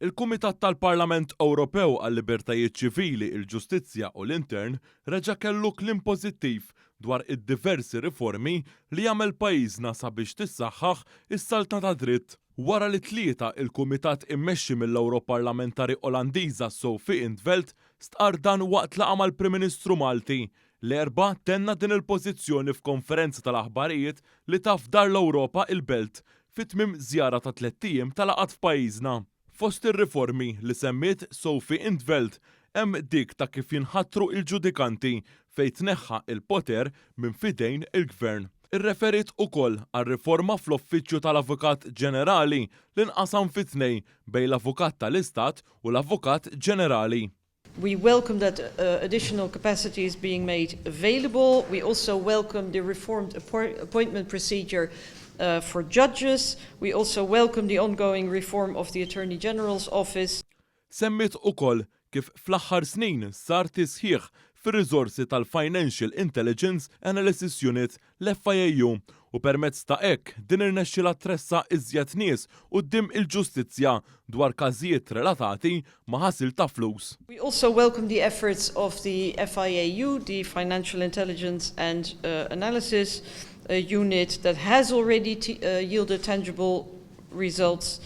Il-Kumitat tal-Parlament Ewropew għal-Libertajiet Ċivili, il-Ġustizzja u l-Intern reġa' kellu kliem pożittiv dwar id-diversi riformi li għamel pajjiżna sabiex tissaħħaħ is-saltna tad-dritt. Wara li t-Tlieta il-Kumitat immexxi mill-Ewroparlamentari Olandiża Sophie in 't Veld stqarr dan waqt laqgħa mal-Prim Ministru Malti. L-Erbgħa tenna din il-pożizzjoni f'konferenza tal-aħbarijiet li ta f'Dar l-Ewropa il-Belt fi tmiem żjara ta' tlett ijiem ta' laqgħat f'pajjiżna. Fost ir-riformi li semmiet Sophie in 't Veld hemm dik ta' kif jinħatru l-ġudikanti fejn tneħħa l-poter minn f'idejn il-Gvern. Irreferiet ukoll għar-riforma fl-Uffiċċju tal-Avukat Ġenerali li nqasam fi tnejn bejn l-Avukat tal-Istat u l-Avukat Ġenerali. We welcome that additional capacity is being made available. We also welcome the reformed appointment procedure for judges. We also welcome the ongoing reform of the Attorney General's Office. Semmiet ukoll kif fl-aħħar snin sar tisħiħ fir-riżorsi tal-Financial Intelligence Analysis Unit, l-FIAU, u permezz ta' hekk din irnexxielha tressaq iżjed nies quddiem il-ġustizzja dwar każijiet relatati ma' ħasil ta' flus. We also welcome the efforts of the FIAU, the Financial Intelligence and Analysis Unit, that has already yielded tangible results.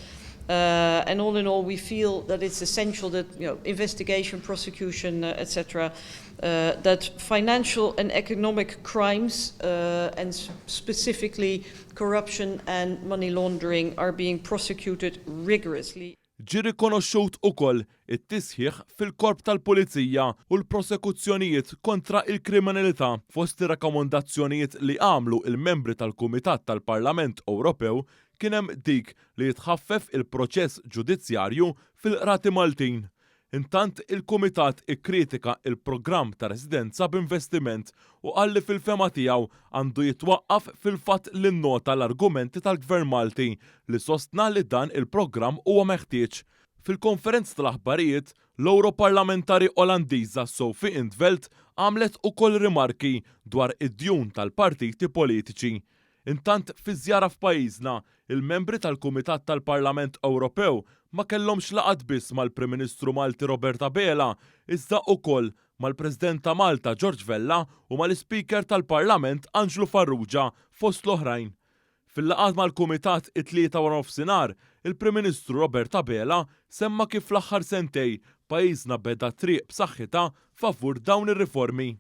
And all in all, we feel that it's essential that investigation, prosecution, etc., that financial and economic crimes, and specifically corruption and money laundering, are being prosecuted rigorously. Ġie rikonoxxut ukoll it-tisħiħ fil-Korp tal-Pulizija u l-prosekuzzjonijiet kontra il-kriminalità. Fost ir-rakkomandazzjonijiet li għamlu il-membri tal-Kumitat tal-Parlament Ewropew kien hemm dik li jitħaffef il-proċess ġudizzjarju fil-qrati Maltin. Intant il-Kumitat ikkritika il-programm ta' residenza b'investiment u qal li fil-fehma tiegħu għandu jitwaqqaf, fil-fatt li nnota l-argumenti tal-Gvern Malti li sostna li dan il-programm huwa meħtieġ. Fil-konferenza tal-aħbarijiet, l-Europarlamentari Olandiża Sophie in 't Veld għamlet ukoll rimarki dwar id-djun tal-partiti politiċi. Intant fi żjara f'pajjiżna, il-membri tal-Kumitat tal-Parlament Ewropew ma kellhomx laqgħat biss mal-Prim Ministru Malti Robert Abela, iżda ukoll mal-President ta' Malta George Vella u mal-Ispeaker tal-Parlament Anġlu Farrugia fost l-oħrajn. Fil-laqgħat mal-Kumitat it-Tlieta wara nofsinhar, il-Prim Ministru Robert Abela semma kif fl-aħħar sentejn pajjiżna beda triq b'saħħitha favur dawn ir-riformi.